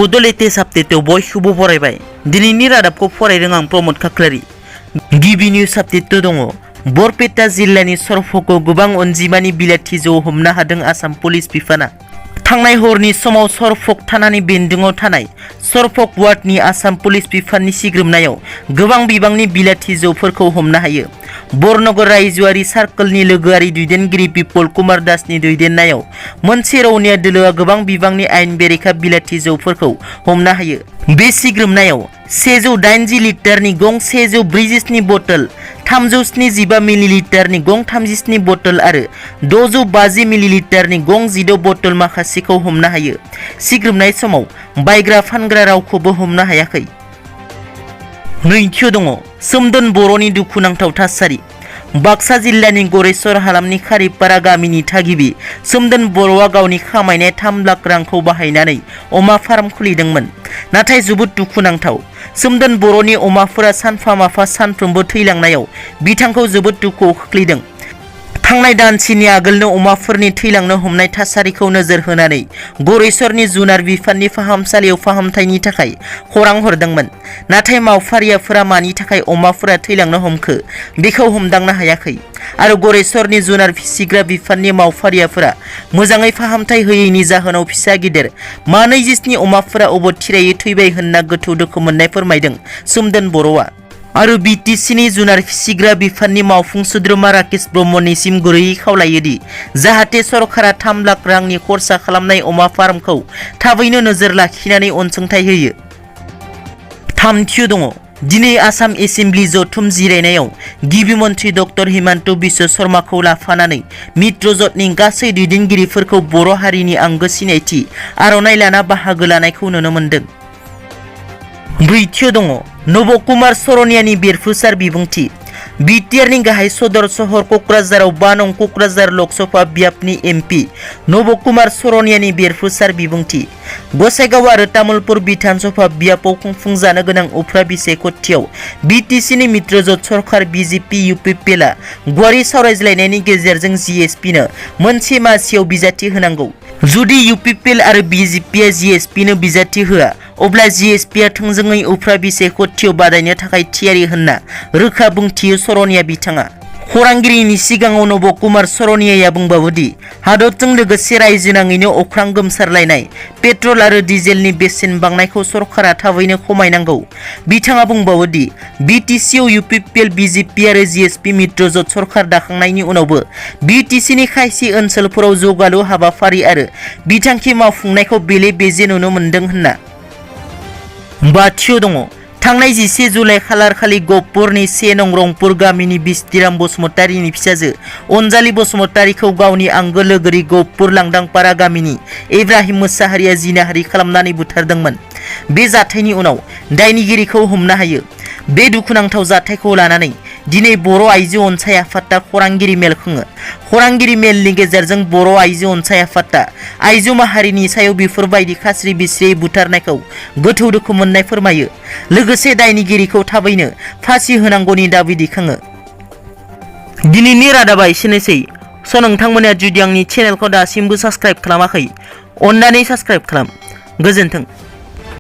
बड' लेटेस्ट आपडेटआव बयखौबो बरायबाय। दिनैनि रादाबखौ फरायदों आं प्रमद खाख्लारि। गिबि निउज आपडेट दङ। बरपेटा जिल्लानि सरफखौ गोबां अनजिमानि बिलाथि जौ हमनो हादों आसाम पुलिस बिफाना। थांनाय हरनि समाव सरफक थानानि बेन्दोंआव थानाय सरफक वार्डनि आसाम पुलिस बिफाननि सिग्रोमनायाव गोबां बिबांनि बिलाथि जौफोरखौ हमनो हायो। बरनगर रायजोआरि सार्कलनि लोगोआरि दैदेनगिरि बिपल कुमार दासनि दैदेननायाव मोनसे रौनिया दोलोआ गोबां बिबांनि आयेन बेरेखा बिलाथि जौफोरखौ हमनो हायो। बे सिग्रोमनायाव 180 लिटारनि गं 147 बटल, 375 मिलिलिटारनि गं 37 बटल आरो 650 मिलिलिटारनि गं 16 बटल माखासेखौ हमनो हायो। सिग्रोमनाय समाव बायग्रा फानग्रा रावखौबो हमनो हायाखै। नैथियाव दङ सोमदोन बर'नि दुखुनांथाव थासारि। बाक्सा जिल्लानि गरेस्वर हालामनि खारिपारा गामिनि थागिबि सोमदोन बर'आ गावनि खामायनाय 3 लाख रांखौ बाहायनानै अमा फार्म खुलिदोंमोन। नाथाय जोबोद दुखुनांथाव, सोमदोन बर'नि अमाफोरा सानफा माफा सानफ्रोमबो थैलांनायाव बिथांखौ जोबोद दुखुआव खोख्लैदों। थांनाय दानसेनि आगोलनो अमाफोरनि थैलांनो हमनाय थासारिखौ नोजोर होनानै गरेस्वरनि जुनार बिफाननि फाहामसालियाव फाहामथायनि थाखाय खौरां हरदोंमोन। नाथाय मावफारियाफोरा मानि थाखाय अमाफोरा थैलांनो हमखो बेखौ हमदांनो हायाखै आरो गरेस्वरनि जुनार फिसिग्रा बिफाननि मावफारियाफोरा मोजाङै फाहामथाय होयैनि जाहोनाव फिसा गिदिर मा 27 अमाफोरा अबथिरायै थैबाय होनना गोथौ दुखु मोननाय फोरमायदों सोमदोन बर'आ। आरो बिटिसिनि जुनार फिसिग्रा बिफाननि मावफुं सोद्रोमा राकेश ब्रह्मनिसिम गुरैयै खावलायोदि जाहाथे सरकारा 3 लाख रांनि खरसा खालामनाय अमा फार्मखौ थाबैनो नोजोर लाखिनानै अनसुंथाइ होयो। थामथियाव दङ दिनै आसाम एसेम्बलि जथुम जिरायनायाव गिबि मन्त्रि डक्टर हिमन्त बिश्व शर्माखौ लाफानानै मित्रजोंनि गासै दैदेनगिरिफोरखौ बर' हारिनि आंगो सिनायथि आर'नाइ लाना बाहागो लानायखौ नुनो मोन्दों। ब्रैथियाव दङ नब कुमार सरनियानि बेरफुसार बिबुंथि। बिटिआरनि गाहाय सदर सहर क'क्राझाराव 5 नं क'क्राझार लकसभा बियाबनि एमपि नब कुमार सरनियानि बेरफुसार बिबुंथि। गसाइगाव आरो तामुलपुर बिधानसभा बियाबाव खुंफुंजानो गोनां उफ्रा बिसायख'थियाव बिटिसिनि मित्रजोट सरकार बिजेपि इउपिपिएलआ गुवारै सावरायज्लायनायनि गेजेरजों जिएसपिनो मोनसे मासियाव बिजाथि होनांगौ। जुदि इउपिपिएल आरो बिजेपिआ जिएसपिनो बिजाथि होआ अब्ला जिएसपिआ थोंजोङै उफ्रा बिसायख'थियाव बादायनो थाखाय थियारि होनना रोखा बुंथियो सरनिया बिथाङा। खौरांगिरिनि सिगाङाव नब कुमार सरनियाया बुंबावोदि हादरजों लोगोसे रायजो नाङैनो अख्रां गोमसारलायनाय पेट्रल आरो डिजेलनि बेसेन बांनायखौ सरकारा थाबैनो खमायनांगौ। बिथाङा बुंबावोदि बिटिसिआव इउपिपिएल बिजेपि आरो जिएसपि मित्रजोट सरकार दाखांनायनि उनावबो बिटिसिनि खायसे ओनसोलफोराव जौगालु हाबाफारि आरो बिथांखि मावफुंनायखौ बेले बेजे नुनो मोन्दों होनना। बाथियाव दङ थांनाय 11 जुलाइ खालारखालि गहपुरनि 1 नं रंपुर गामिनि बिस्तिराम बसुमतारीनि फिसाजो अनजालि बसुमतारीखौ गावनि आंगो लोगोरि गहपुर लांदांपारा गामिनि इब्राहिम मोसाहारिया जिनाहारि खालामनानै बुथारदोंमोन। बे जाथायनि उनाव दायनिगिरिखौ हमनो हायो। बे दुखुनांथाव जाथायखौ लानानै दिनै बर' आइजो अनसाय आफादआ खौरांगिरि मेल खुङो। खौरांगिरि मेलनि गेजेरजों बर' आइजो अनसाय आफादआ आइजो माहारिनि सायाव बेफोरबायदि खास्रि बिस्रियै बुथारनायखौ गोथौ दुखु मोननाय फोरमायो। लोगोसे दायनिगिरिखौ थाबैनो फासि होनांगौनि दाबि दैखाङो। दिनैनि रादाबा एसेनोसै। नोंथांमोना जुदि आंनि चेनेलखौ दासिमबो साबस्क्राइब खालामाखै अन्नानै साबस्क्राइब खालाम। गोजोन्थों।